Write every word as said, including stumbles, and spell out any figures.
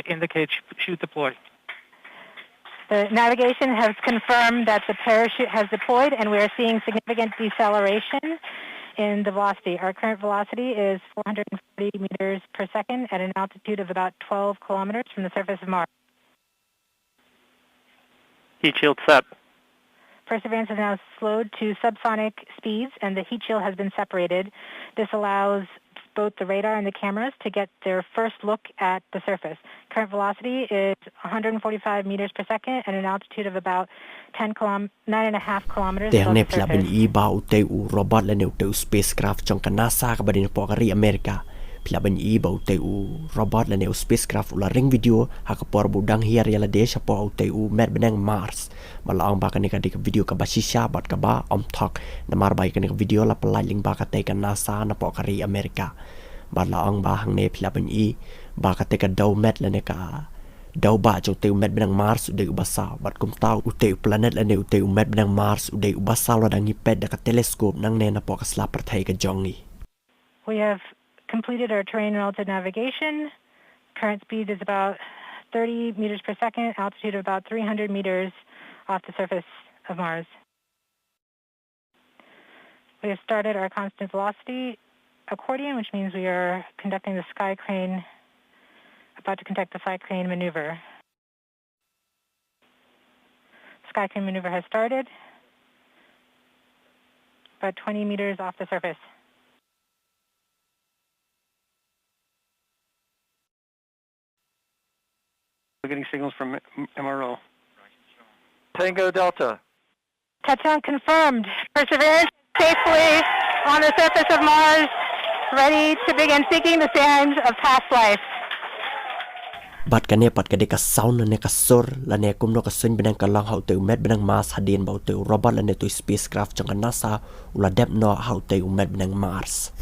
Indicate chute deployed. The navigation has confirmed that the parachute has deployed, and we are seeing significant deceleration in the velocity. Our current velocity is four hundred forty meters per second at an altitude of about twelve kilometers from the surface of Mars. Heat shield set. Perseverance is now slowed to subsonic speeds, and the heat shield has been separated. This allows both the radar and the cameras to get their first look at the surface. Current velocity is one hundred forty-five meters per second at an altitude of about ten kilom-, nine and a half kilometers. Te above hangne the phi lah ban surface. Ïohi ba utei u robot lane utei u spacecraft jong ka NASA kaba dei napoh ka ri Amerika. Phi lah ban ïohi ba utei u robot lane u spacecraft u la ring video ha ka por ba u dang hiar ïa lade shapoh utei u met bneng Mars. Bad la ong ba kane ka dei ka video kaba shisha bad kaba ym thok. Namar ba ïa kane ka video la pyllait lyngba katei ka NASA napoh ka ri Amerika. Bad la ong ba hangne phi lah ban ïohi ba katei ka daw met lane ka daw bah jong utei u met bneng Mars u dei uba saw. Bad kumta utei u planet lane utei u met bneng Mars u dei uba saw lada ngi peit da ka telescope nangne napoh ka sla pyrthei ka jong ngi. We have completed our terrain relative navigation. Current speed is about thirty meters per second, altitude of about three hundred meters off the surface of Mars. We have started our constant velocity accordion, which means we are conducting the sky crane, about to conduct the sky crane maneuver. Sky crane maneuver has started, about twenty meters off the surface. We're getting signals from M R O. Tango Delta. Touchdown confirmed. Perseverance safely on the surface of Mars, ready to begin seeking the signs of past life. Bad kane pat ka dei ka sound lane ka sur lane kumno ka suiñ bneng ka long ha utei u met bneng Mars hadien ba utei u robot lane utei u spacecraft jong ka NASA u la dep noh ha utei u met bneng Mars.